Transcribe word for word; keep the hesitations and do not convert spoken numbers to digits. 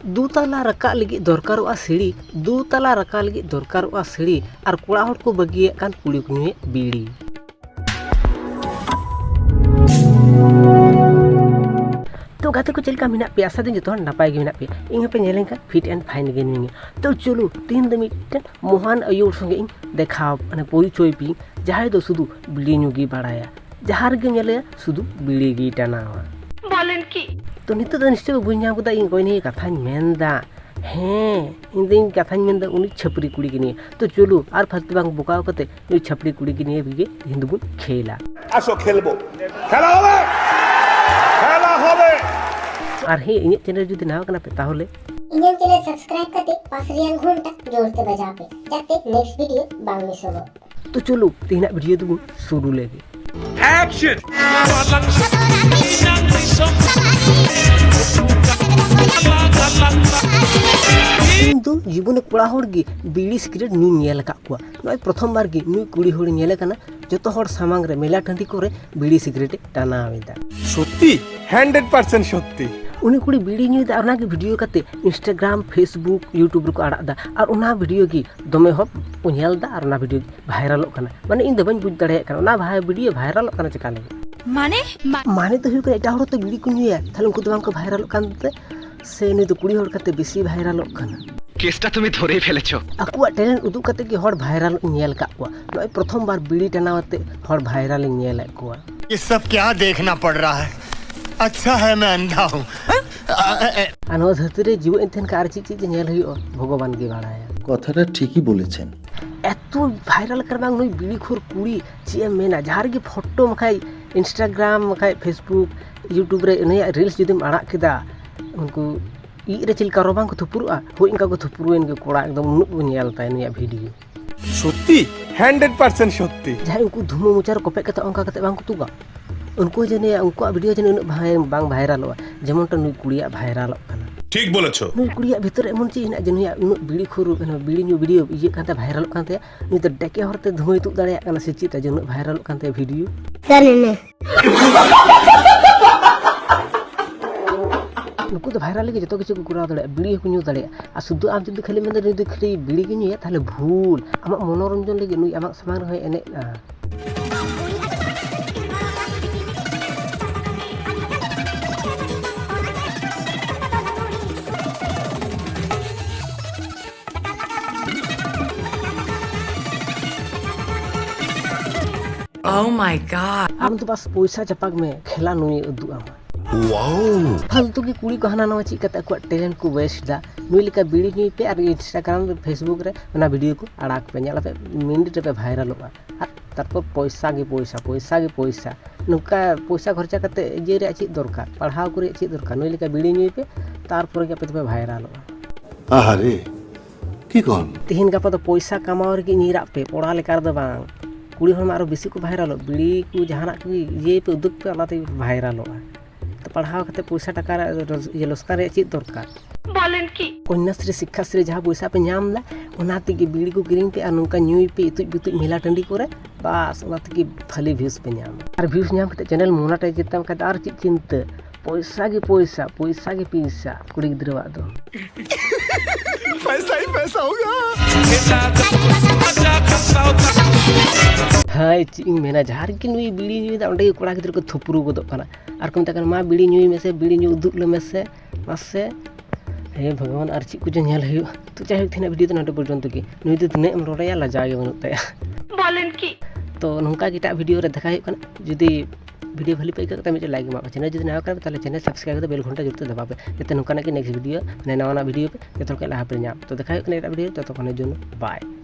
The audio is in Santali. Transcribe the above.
ᱫᱩ ᱛᱟᱞᱟ ᱨᱟᱠᱟᱵ ᱞᱟᱹᱜᱤᱫ ᱫᱚᱨᱠᱟᱨᱚᱜᱼᱟ ᱥᱤᱲᱤ, ᱫᱩ ᱛᱟᱞᱟ ᱨᱟᱠᱟᱵ ᱞᱟᱹᱜᱤᱫ ᱫᱚᱨᱠᱟᱨᱚᱜᱼᱟ ᱥᱤᱲᱤ, ᱟᱨ ᱠᱚᱲᱟ ᱦᱚᱲ ᱠᱚ ᱵᱟᱹᱜᱤᱭᱮᱫ ᱠᱟᱱ ᱠᱩᱲᱤ ᱠᱚ ᱧᱩᱭᱮᱫ ᱵᱤᱲᱤ᱾ ᱛᱚ ᱜᱟᱛᱮ ᱠᱚ, ᱪᱮᱫ ᱞᱮᱠᱟ ᱢᱮᱱᱟᱜ ᱯᱮᱭᱟ? ᱟᱥᱟ ᱫᱚᱧ ᱡᱚᱛᱚ ᱦᱚᱲ ᱱᱟᱯᱟᱭ ᱜᱮ ᱢᱮᱱᱟᱜ ᱯᱮᱭᱟ᱾ ᱤᱧ ᱦᱚᱸᱯᱮ ᱧᱮᱞᱮᱧ ᱠᱷᱟᱱ fit and fine ᱜᱮ ᱢᱤᱱᱟᱹᱧᱟ᱾ ᱛᱚ ᱪᱚᱞᱚ, ᱛᱮᱦᱮᱧ ᱫᱚ ᱢᱤᱫᱴᱮᱱ ᱢᱚᱦᱟᱱ ᱟᱹᱭᱩᱨ ᱥᱚᱸᱜᱮ ᱤᱧ ᱫᱮᱠᱷᱟᱣ, ᱢᱟᱱᱮ ᱯᱚᱨᱤᱪᱚᱭ ᱯᱮᱭᱟᱹᱧ, ᱡᱟᱦᱟᱸᱭ ᱫᱚ ᱥᱩᱫᱷᱩ ᱵᱤᱲᱤ ᱧᱩ ᱜᱮ ᱵᱟᱲᱟᱭᱟ, ᱡᱟᱦᱟᱸ ᱨᱮᱜᱮᱢ ᱧᱮᱞᱮᱭᱟ ᱥᱩᱫᱷᱩ ᱵᱤᱲᱤ ᱜᱮᱭ ᱴᱟᱱᱟᱣᱟ᱾ ᱵᱚᱞᱮᱱ ᱠᱤ? ᱛᱚ ᱱᱤᱛᱚᱜ ᱫᱚ ᱱᱤᱥᱪᱚᱭ ᱯᱮ ᱵᱩᱡᱽ ᱧᱟᱢ ᱠᱮᱫᱟ ᱤᱧ ᱚᱠᱚᱭ ᱱᱤᱭᱮ ᱠᱟᱛᱷᱟᱧ ᱢᱮᱱᱫᱟ᱾ ᱦᱮᱸ, ᱤᱧ ᱫᱚᱧ ᱠᱟᱛᱷᱟᱧ ᱢᱮᱱᱫᱟ ᱩᱱᱤ ᱪᱷᱟᱹᱯᱨᱤ ᱠᱩᱲᱤ ᱜᱮ ᱱᱤᱭᱮ᱾ ᱛᱚ ᱪᱚᱞᱚ, ᱟᱨ ᱯᱷᱟᱞᱛᱩ ᱵᱟᱝ ᱵᱚᱠᱟᱣ ᱠᱟᱛᱮ ᱱᱩᱭ ᱪᱷᱟᱹᱯᱨᱤ ᱠᱩᱲᱤ ᱜᱮ ᱱᱤᱭᱮ ᱜᱮ ᱛᱮᱦᱮᱧ ᱫᱚᱵᱚᱱ ᱠᱷᱮᱞᱟ᱾ আসো খেলবো, খেলা হবে, খেলা হবে। ᱟᱨ ᱦᱮᱸ, ᱤᱧᱟᱹᱜ ᱪᱮᱱᱮᱞ ᱡᱩᱫᱤ ᱱᱟᱣᱟ ᱠᱟᱱᱟ ᱯᱮ ᱛᱟᱦᱚᱞᱮ ᱤᱧᱟᱹᱜ ᱪᱮᱱᱮᱞ ᱥᱟᱵᱥᱠᱨᱟᱭᱤᱵ ᱠᱟᱛᱮ ᱯᱟᱥ ᱨᱮᱭᱟᱜ ᱜᱷᱚᱱᱴᱟ ᱡᱳᱨ ᱛᱮ ᱵᱟᱡᱟᱣ ᱯᱮ, ᱡᱟᱛᱮ ᱱᱮᱠᱥᱴ ᱵᱷᱤᱰᱤᱭᱳ ᱵᱟᱝ ᱢᱤᱥᱚᱜᱚᱜ᱾ ᱛᱚ ᱪᱚᱞᱚ, ᱛᱮᱦᱮᱧᱟᱜ ᱵᱷᱤᱰᱤᱭᱳ ᱫᱚᱵᱚᱱ ᱥᱩᱨᱩ ᱞᱮᱜᱮ᱾ Action! ᱤᱧ ᱫᱚ ᱡᱤᱵᱚᱱ ᱨᱮ ᱠᱚᱲᱟ ᱦᱚᱲ ᱜᱮ ᱵᱤᱲᱤ ᱥᱤᱜᱨᱮᱴ ᱧᱩᱧ ᱧᱮᱞ ᱟᱠᱟᱫ ᱠᱚᱣᱟ᱾ ᱱᱚᱜᱼᱚᱭ ᱯᱨᱚᱛᱷᱚᱢ ᱵᱟᱨ ᱜᱮ ᱱᱩᱭ ᱠᱩᱲᱤ ᱦᱚᱲ ᱧᱮᱞᱮ ᱠᱟᱱᱟ, ᱡᱚᱛᱚ ᱦᱚᱲ ᱥᱟᱢᱟᱝ ᱨᱮ ᱢᱮᱞᱟ ᱴᱟᱺᱰᱤ ᱠᱚᱨᱮ ᱵᱤᱲᱤ ᱥᱤᱜᱨᱮᱴ ᱮ ᱴᱟᱱᱟᱣ ᱮᱫᱟ᱾ সত্যি? হান্ড্রেড পার্সেন্ট সত্যি। ᱩᱱᱤ ᱠᱩᱲᱤ ᱵᱤᱲᱤ ᱧᱩᱭᱮᱫᱟ ᱟᱨ ᱚᱱᱟᱜᱮ ᱵᱷᱤᱰᱤᱭᱳ ᱠᱟᱛᱮ Instagram, Facebook, YouTube ᱨᱮᱠᱚ ᱟᱲᱟᱜ ᱮᱫᱟ᱾ ᱟᱨ ᱚᱱᱟ ᱵᱷᱤᱰᱤᱭᱳ ᱜᱮ ᱫᱚᱢᱮ ᱦᱚᱲ ᱠᱚ ᱧᱮᱞ ᱮᱫᱟ ᱟᱨ ᱚᱱᱟ ᱵᱷᱤᱰᱤᱭᱳ ᱵᱷᱟᱭᱨᱟᱞᱚᱜ ᱠᱟᱱᱟ᱾ ᱢᱟᱱᱮ ᱤᱧ ᱫᱚ ᱵᱟᱹᱧ ᱵᱩᱡᱽ ᱫᱟᱲᱮᱭᱟᱜ ᱠᱟᱱᱟ ᱚᱱᱟ ᱵᱷᱟᱭ-, ᱵᱷᱤᱰᱤᱭᱳ ᱵᱷᱟᱭᱨᱟᱞᱚᱜ ᱠᱟᱱᱟ ᱪᱮᱠᱟ ᱞᱟᱹᱜᱤᱫ? ᱢᱟᱱᱮ? ᱢᱟ- ᱢᱟᱱᱮ ᱫᱚ ᱦᱩᱭᱩᱜ ᱠᱟᱱᱟ ᱮᱴᱟᱜ ᱦᱚᱲ ᱛᱚ ᱵᱤᱲᱤ ᱠᱚ ᱧᱩᱭᱟ, ᱛᱟᱦᱞᱮ ᱩᱱᱠᱩ ᱫᱚ ᱵᱟᱝ ᱠᱚ ᱵᱷᱟᱭᱨᱟᱞᱚᱜ ᱠᱟᱱ ᱛᱮ? ᱥᱮ ᱱᱩᱭ ᱫᱚ ᱠᱩᱲᱤ ᱦᱚᱲ ᱠᱟᱛᱮ ᱵᱮᱥᱤ ᱵᱷᱟᱭᱨᱟᱞᱚᱜ ᱠᱟᱱᱟ? কেসটা তুমি ধরেই ফেলেছো। ᱟᱠᱚᱣᱟᱜ ᱴᱮᱞᱮᱱᱴ ᱩᱫᱩᱜ ᱠᱟᱛᱮ ᱜᱮ ᱦᱚᱲ ᱵᱷᱟᱭᱨᱟᱞ ᱤᱧ ᱧᱮᱞ ᱟᱠᱟᱫ ᱠᱚᱣᱟ᱾ ᱱᱚᱜᱼᱚᱭ ᱯᱨᱚᱛᱷᱚᱢ ᱵᱟᱨ ᱵᱤᱲᱤ ᱴᱟᱱᱟᱣ ᱟᱛᱮ ᱦᱚᱲ ᱵᱷᱟᱭᱨᱟᱞ ᱤᱧ ᱧᱮᱞᱮᱫ ᱠᱚᱣᱟ᱾ ये सब क्या देखना पड़ रहा है? अच्छा है मैं अंधा हूँ। ᱟᱨ ᱱᱚᱣᱟ ᱫᱷᱟᱹᱨᱛᱤ ᱨᱮ ᱡᱤᱣᱮᱫ ᱮᱱ ᱛᱟᱦᱮᱱ ᱠᱷᱟᱱ ᱟᱨ ᱪᱮᱫ ᱪᱮᱫ ᱡᱮ ᱧᱮᱞ ᱦᱩᱭᱩᱜᱼᱟ, ᱵᱷᱚᱜᱚᱵᱟᱱ ᱜᱮ ᱵᱟᱲᱟᱭᱟ᱾ কথাটা ঠিকই বলেছেন। ᱮᱛᱚ ᱵᱷᱟᱭᱨᱟᱞ ᱠᱟᱱᱟ ᱵᱟᱝ, ᱱᱩᱭ ᱵᱤᱲᱤ ᱠᱷᱳᱨ ᱠᱩᱲᱤ, ᱪᱮᱫ ᱮᱢ ᱢᱮᱱᱟ, ᱡᱟᱦᱟᱸ ᱨᱮᱜᱮ ᱯᱷᱳᱴᱳ ᱵᱟᱠᱷᱟᱡ Instagram ᱵᱟᱠᱷᱟᱡ Facebook, YouTube ᱨᱮ ᱩᱱᱤᱭᱟᱜ reels ᱡᱩᱫᱤᱢ ᱟᱲᱟᱜ ᱠᱮᱫᱟ, ᱩᱱᱠᱩ ᱤᱡ ᱨᱮ ᱪᱮᱫ ᱞᱮᱠᱟ ᱨᱚ ᱵᱟᱝ ᱠᱚ ᱛᱷᱩᱯᱩᱨᱩᱜᱼᱟ, ᱦᱳᱭ ᱚᱱᱠᱟ ᱠᱚ ᱛᱷᱩᱯᱩᱨᱩᱭᱮᱱ ᱜᱮ ᱠᱚᱲᱟ, ᱮᱠᱫᱚᱢ ᱩᱱᱟᱹᱜ ᱠᱚ ᱧᱮᱞ ᱛᱟᱭᱟ ᱱᱩᱭᱟᱜ ᱵᱷᱤᱰᱤᱭᱳ᱾ সত্যি? হান্ড্রেড পার্সেন্ট সত্যি। ᱡᱟᱦᱟᱸᱭ ᱩᱱᱠᱩ ᱫᱷᱩᱢᱟᱹ ᱢᱚᱪᱟ ᱨᱮ ᱠᱚᱯᱮᱫ ᱠᱟᱛᱮ ᱚᱱᱠᱟ ᱠᱟᱛᱮ ᱵᱟᱝ ᱠᱚ ᱛᱩᱜᱟ, ᱩᱱᱠᱩ ᱡᱟᱹᱱᱤᱡ ᱩᱱᱠᱩᱣᱟᱜ ᱵᱷᱤᱰᱤᱭᱳ ᱡᱟᱹᱱᱤᱡ ᱩᱱᱟᱹᱜ ᱵᱷᱟᱭ-, ᱵᱟᱝ ᱵᱷᱟᱭᱨᱟᱞᱚᱜᱼᱟ, ᱡᱮᱢᱚᱱᱴᱟ ᱱᱩᱭ ᱠᱩᱲᱤᱭᱟᱜ ᱵᱷᱟᱭᱨᱟᱞᱚᱜ ᱠᱟᱱᱟ᱾ ᱴᱷᱤᱠ ᱵᱚᱞᱮᱪᱷᱚ᱾ ᱱᱩᱭ ᱠᱩᱲᱤᱭᱟᱜ ᱵᱷᱤᱛᱟᱹᱨ ᱨᱮ ᱮᱢᱚᱱ ᱪᱮᱫ ᱦᱮᱱᱟᱜ ᱡᱮ ᱱᱩᱭᱟᱜ ᱩᱱᱟᱹᱜ ᱵᱤᱲᱤ ᱠᱷᱩᱨ, ᱵᱤᱲᱤ ᱧᱩ ᱵᱷᱤᱰᱤᱭᱳ ᱤᱭᱟᱹᱜ ᱠᱟᱱ ᱛᱟᱭᱟ, ᱵᱷᱟᱭᱨᱟᱞᱚᱜ ᱠᱟᱱ ᱛᱟᱭᱟ, ᱱᱩᱭ ᱫᱚ ᱰᱮᱠᱮ ᱦᱚᱲᱛᱮ ᱫᱷᱩᱢᱟᱹᱭ ᱛᱩᱫ ᱫᱟᱲᱮᱭᱟᱜ ᱠᱟᱱᱟ ᱥᱮ ᱪᱮᱫ ᱡᱮ ᱩᱱᱟᱹᱜ ᱵᱷᱟᱭᱨᱟᱞᱚᱜ ᱠᱟᱱ ᱛᱟᱭᱟ ᱵᱷᱤᱰᱤᱭᱳ? ᱡᱟᱱᱮ ᱱᱮ᱾ ᱱᱩᱠᱩ ᱫᱚ ᱵᱷᱟᱭᱨᱟᱞ ᱞᱟᱹᱜᱤᱫ ᱡᱚᱛᱚ ᱠᱤᱪᱷᱩ ᱠᱚ ᱠᱚᱨᱟᱣ ᱫᱟᱲᱮᱭᱟᱜᱼᱟ, ᱵᱤᱲᱤ ᱦᱚᱸᱠᱚ ᱧᱩ ᱫᱟᱲᱮᱭᱟᱜᱼᱟ᱾ ᱟᱨ ᱥᱩᱫᱷᱩ ᱟᱢ ᱡᱩᱫᱤ ᱠᱷᱟᱹᱞᱤ ᱢᱮᱱᱫᱟ ᱱᱩᱭ ᱫᱚ ᱠᱷᱟᱹᱞᱤ ᱵᱤᱲᱤ ᱜᱮ ᱧᱩᱭᱟ, ᱛᱟᱦᱚᱞᱮ ᱵᱷᱩᱞ᱾ ᱟᱢᱟᱜ ᱢᱚᱱᱳᱨᱚᱧᱡᱚᱱ ᱞᱟᱹᱜᱤᱫ ᱱᱩᱭ ᱟᱢᱟᱜ ᱥᱟᱢᱟᱝ ᱨᱮᱦᱚᱸᱭ ᱮᱱᱮᱡᱼᱟ᱾ Oh my God. ᱟᱢ ᱫᱚ ᱵᱟᱥ ᱯᱚᱭᱥᱟ ᱪᱟᱯᱟᱠ ᱢᱮ, ᱠᱷᱮᱞᱟ ᱱᱩᱭ ᱩᱫᱩᱜ ᱟᱢᱟ᱾ ᱯᱷᱟᱞᱛᱩ ᱜᱮ ᱠᱩᱲᱤ ᱠᱚ ᱦᱟᱱᱟ ᱱᱟᱣᱟ ᱪᱮᱫ ᱠᱟᱛᱮ ᱟᱠᱚᱣᱟᱜ talent ᱠᱚ waste ᱫᱟ᱾ ᱱᱩᱭ ᱞᱮᱠᱟ ᱵᱤᱲᱤ ᱧᱩᱭ ᱯᱮ ᱟᱨ Instagram ᱨᱮ, Facebook ᱨᱮ ᱚᱱᱟ video ᱠᱚ ᱟᱲᱟᱜ ᱯᱮ, ᱧᱮᱞ ᱟᱯᱮ ᱢᱤᱱᱤᱴ ᱨᱮᱯᱮ ᱵᱷᱟᱭᱨᱟᱞᱚᱜᱼᱟ᱾ ᱟᱨ ᱛᱟᱨᱯᱚᱨ ᱯᱚᱭᱥᱟ ᱜᱮ ᱯᱚᱭᱥᱟ, ᱯᱚᱭᱥᱟ ᱜᱮ ᱯᱚᱭᱥᱟ᱾ ᱱᱚᱝᱠᱟ ᱯᱚᱭᱥᱟ ᱠᱷᱚᱨᱪᱟ ᱠᱟᱛᱮ ᱤᱭᱟᱹ ᱨᱮᱭᱟᱜ ᱪᱮᱫ ᱫᱚᱨᱠᱟᱨ, ᱯᱟᱲᱦᱟᱣ ᱠᱚ ᱨᱮᱭᱟᱜ ᱪᱮᱫ ᱫᱚᱨᱠᱟᱨ? ᱱᱩᱭ ᱞᱮᱠᱟ ᱵᱤᱲᱤ ᱧᱩᱭ ᱯᱮ, ᱛᱟᱨᱯᱚᱨᱮ ᱜᱮ ᱟᱯᱮ ᱫᱚᱯᱮ ᱵᱷᱟᱭᱨᱟᱞᱚᱜᱼᱟ᱾ ᱟᱦᱟᱨᱮ, ᱠᱤ ᱠᱚᱱ? ᱛᱤᱦᱤᱧ ᱜᱟᱯᱟ ᱫᱚ ᱯᱚᱭᱥᱟ ᱠᱟᱢᱟᱣ ᱨᱮᱜᱮ ᱧᱤᱨᱟᱜ ᱯᱮ, ᱯᱚᱲᱟ ᱞᱮᱠᱟ ᱨᱮᱫᱚ ᱵᱟᱝ᱾ ᱠᱩᱲᱤ ᱦᱚᱲ ᱢᱟ ᱟᱨᱚ ᱵᱮᱥᱤ ᱠᱚ ᱵᱷᱟᱭᱨᱟᱞᱚᱜ, ᱵᱤᱲᱤ ᱠᱚ ᱡᱟᱦᱟᱱᱟᱜ ᱠᱚ ᱤᱭᱟᱹᱭ ᱯᱮ, ᱩᱫᱩᱜ ᱯᱮ, ᱚᱱᱟ ᱛᱮᱜᱮ ᱯᱮ ᱵᱷᱟᱭᱨᱟᱞᱚᱜᱼᱟ᱾ ᱛᱚ ᱯᱟᱲᱦᱟᱣ ᱠᱟᱛᱮ ᱯᱚᱭᱥᱟ ᱴᱟᱠᱟ ᱨᱮ-, ᱨᱳᱡ-, ᱤᱭᱟᱹ ᱞᱚᱥᱠᱟᱱ ᱨᱮᱭᱟᱜ ᱪᱮᱫ ᱫᱚᱨᱠᱟᱨ? ᱵᱚᱞᱮᱱ ᱠᱤ? ᱠᱚᱱᱭᱟᱥᱨᱤ ᱥᱤᱠᱠᱷᱟᱥᱨᱤ ᱡᱟᱦᱟᱸ ᱯᱚᱭᱥᱟ ᱯᱮ ᱧᱟᱢ ᱮᱫᱟ, ᱚᱱᱟ ᱛᱮᱜᱮ ᱵᱤᱲᱤ ᱠᱚ ᱠᱤᱨᱤᱧ ᱯᱮ ᱟᱨ ᱱᱚᱝᱠᱟ ᱧᱩᱭ ᱯᱮ ᱤᱛᱩᱡ ᱵᱤᱛᱩᱡ ᱢᱮᱞᱟ ᱴᱟᱺᱰᱤ ᱠᱚᱨᱮ, ᱵᱟᱥ, ᱚᱱᱟ ᱛᱮᱜᱮ ᱵᱷᱟᱞᱤ views ᱯᱮ ᱧᱟᱢᱟ᱾ ᱟᱨ views ᱧᱟᱢ ᱠᱟᱛᱮ channel monetize ᱜᱮᱛᱟᱢ ᱠᱷᱟᱡ ᱫᱚ ᱟᱨ ᱪᱮᱫ ᱪᱤᱱᱛᱟᱹ? ᱯᱚᱭᱥᱟ ᱜᱮ ᱯᱚᱭᱥᱟ, ᱯᱚᱭᱥᱟ ᱜᱮ ᱯᱚᱭᱥᱟ ᱠᱩᱲᱤ ᱜᱤᱫᱽᱨᱟᱹᱣᱟᱜ ᱫᱚ᱾ ᱯᱚᱭᱥᱟ ᱦᱤ ᱯᱚᱭᱥᱟ ᱦᱳᱜᱟ᱾ ᱦᱟᱭ, ᱪᱮᱫ ᱤᱧ ᱢᱮᱱᱟ, ᱡᱟᱦᱟᱸ ᱨᱮᱜᱮ ᱱᱩᱭ ᱵᱤᱲᱤ ᱧᱩᱭᱮᱫᱟ, ᱚᱸᱰᱮ ᱜᱮ ᱠᱚᱲᱟ ᱜᱤᱫᱽᱨᱟᱹ ᱠᱚ ᱛᱷᱩᱯᱨᱩ ᱜᱚᱫᱚᱜ ᱠᱟᱱᱟ᱾ ᱟᱨ ᱠᱚ ᱢᱮᱛᱟᱜ ᱠᱟᱱᱟ, "ᱢᱟ ᱵᱤᱲᱤ ᱧᱩᱭ ᱢᱮᱥᱮ, ᱵᱤᱲᱤ ᱧᱩ ᱩᱫᱩᱜ ᱞᱮ ᱢᱮᱥᱮ, ᱢᱟᱥᱮ᱾" ᱦᱮ ᱵᱷᱚᱜᱚᱵᱟᱱ, ᱟᱨ ᱪᱮᱫ ᱠᱚᱪᱚ ᱧᱮᱞ ᱦᱩᱭᱩᱜᱼᱟ᱾ ᱛᱚ ᱡᱟᱭᱦᱳᱠ, ᱛᱮᱦᱮᱧᱟᱜ video ᱫᱚ ᱱᱚᱰᱮ ᱯᱚᱨᱡᱚᱱᱛᱚ ᱜᱮ᱾ ᱱᱩᱭ ᱫᱚ ᱛᱤᱱᱟᱹᱜ ᱮᱢ ᱨᱚᱲᱟᱭᱟ, ᱞᱟᱡᱟᱣ ᱜᱮ ᱵᱟᱹᱱᱩᱜ ᱛᱟᱭᱟ᱾ ᱵᱚᱞᱮᱱ ᱠᱤ? ᱛᱚ ᱱᱚᱝᱠᱟ ᱜᱮ ᱮᱴᱟᱜ video ᱨᱮ ᱫᱮᱠᱷᱟ ᱦᱩᱭᱩᱜ ᱠᱟᱱᱟ᱾ ᱡᱩᱫᱤ video ᱵᱷᱟᱹᱞᱤ ᱯᱮ ᱟᱹᱭᱠᱟᱹᱣ ᱠᱷᱟᱱ ᱢᱤᱫᱴᱮᱱ like ᱮᱢᱟᱜ ᱯᱮ᱾ Channel ᱡᱩᱫᱤ ᱱᱟᱣᱟ ᱠᱟᱱᱟ ᱯᱮ, ᱛᱟᱦᱚᱞᱮ channel subscribe ᱠᱟᱛᱮ bell ᱜᱷᱚᱱᱴᱟ ᱡᱳᱨ ᱛᱮ ᱫᱟᱵᱟᱣ ᱯᱮ, ᱡᱟᱛᱮ ᱱᱚᱝᱠᱟᱱᱟᱜ ᱜᱮ next video, ᱢᱟᱱᱮ ᱱᱟᱣᱟᱱᱟᱜ video ᱯᱮ ᱡᱚᱛᱚ ᱦᱚᱲ ᱠᱷᱚᱱ ᱞᱟᱦᱟ ᱯᱮ ᱧᱟᱢ᱾ ᱛᱚ ᱫᱮᱠᱷᱟ ᱦᱩᱭᱩᱜ ᱠᱟᱱᱟ ᱮᱴᱟᱜ video ᱨᱮ, ᱛᱚᱛᱚᱠᱷᱚᱱ ᱡᱚᱱᱱᱚ bye᱾